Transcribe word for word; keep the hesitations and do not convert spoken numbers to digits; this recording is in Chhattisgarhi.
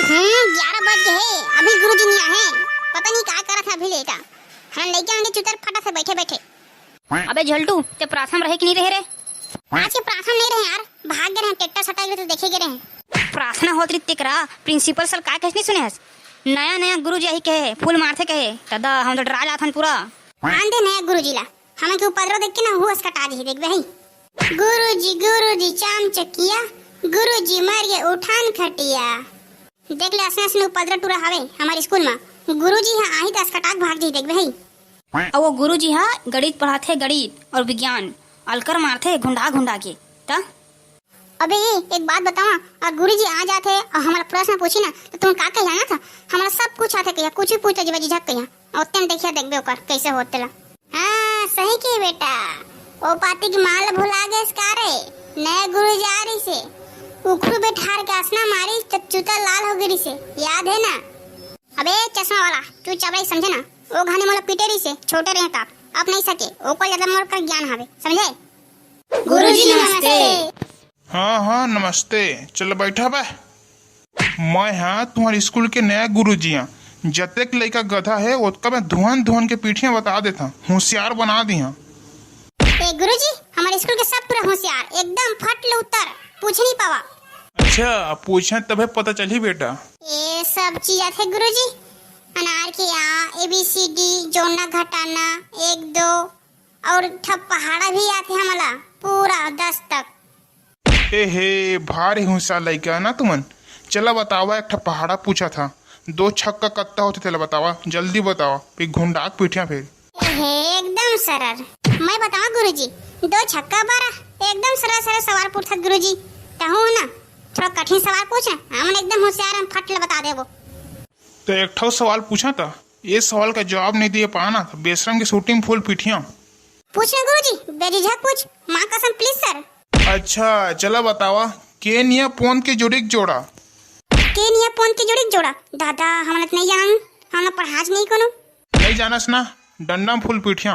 हम्म, ग्यारह बज गे हे, अभी गुरुजी नइ आए हे। पता नहीं का करत हे अभी ले एटा। हमन लइका मन के चुतर फटा से बैठे बैठे। अबे झोलटू, ते प्रार्थना रहे कि नहीं रहे रे? आज के प्रार्थना नहीं रहे यार, भाग गे रहे, टेट्टा सटा गे रहे तो देखे गे रहे। प्रार्थना होत रही तेकरा, प्रिंसिपल सर का कहे नहीं सुने हस? नया नया गुरुजी आही कहे, फूल मारथे कहे, तदा हम तो डरा जाथन पूरा। आन दे नया गुरुजी ला, हमन के उपद्रव देख के ना हुस कटा जही, देखबे ही। गुरुजी, गुरुजी, चाम चकिया, गुरुजी मर गे उठान खटिया। देख ले, असने असने उपद्रव टूरा हवे हमर स्कूल मा। गुरुजी हा आही त असकटाक भाग जही, देखबे ही। अउ वो गुरुजी हा गणित पढ़ाथे, गणित अउ विज्ञान, अलकर मारथे घुंडा घुंडा के। त अबे ए, एक बात बतावा, अउ गुरुजी आ जाथे अउ हमला प्रश्न पूछी ना, त तुम का कहिया ना था? हमला सब कुछ आथे कहिया, कुछ भी पूछ ले जीवा जी झक कहिया। ओतने देखिया देखबे ओकर कैसे होत तेला। हाँ, सही के बेटा, ओ पाती के माल भुला गेस का रे? नया गुरुजी आ रहिसे, उखरू बेठार के असना मारिस त चूता लाल हो गे रहिसे, याद हे ना? अबे चश्मा वाला, चुपचाप रही, समझे ना? ओ घानी मोला पीटे रहिसे, छोटे रहे ता, अब नहीं सके, ओकर ज्यादा मोर कर ज्ञान हवे, समझे? गुरुजी नमस्ते। हाँ, हाँ, नमस्ते। चल, बैठा बे। मैं हा तुम्हारे स्कूल के नया गुरुजी हा। जतेक लइका गधा हे, ओतका मैं धुन धुन के पीठिया बता देता। होशियार बना दी हा। ए गुरुजी, हमारे स्कूल के सब पूरा होशियार, एकदम फट ले उत्तर, पूछ नहीं पावा। अच्छा, अब पूछे तभे पता चलही बेटा। ए सब चीज आथे गुरुजी, अनार के आ, ए बी सी डी, जोड़ना घटाना, एक दो, अउ ठप पहाड़ा भी आथे हमला, पूरा दस तक। ए हे, भारी होशियार लइका ना तुमन। चला बतावा, एक ठा पहाड़ा पूछा था, दो छक्का कत्ता होथे, तेला बतावा, जल्दी बतावा, फिर घुंडाक पीठिया फिर। ए हे, एकदम सरल। मैं बतावा गुरुजी, दो छक्का बारह, एकदम सरल सरल सवाल पूछत गुरुजी। तहूँ ना, थोड़ा कठिन सवाल पूछ, हमन एकदम होशियार हन, फट ले बता देबो। तो एक ठो सवाल पूछा था, ये सवाल का जवाब नहीं दे पाना था, बेशरम के सूटी म फूल पीठिया। पूछ ना गुरुजी, बेझिझक पूछ, माँ कसम, please sir। अच्छा, चला बतावा, के निया पोंद के जोड़ी के जोड़ा? के निया पोंद के जोड़ी के जोड़ा? दादा, हमन त नहीं जानन, हमन पढ़ाच नहीं कोनो। नहीं जानस ना, डंडा म फूल पीठिया।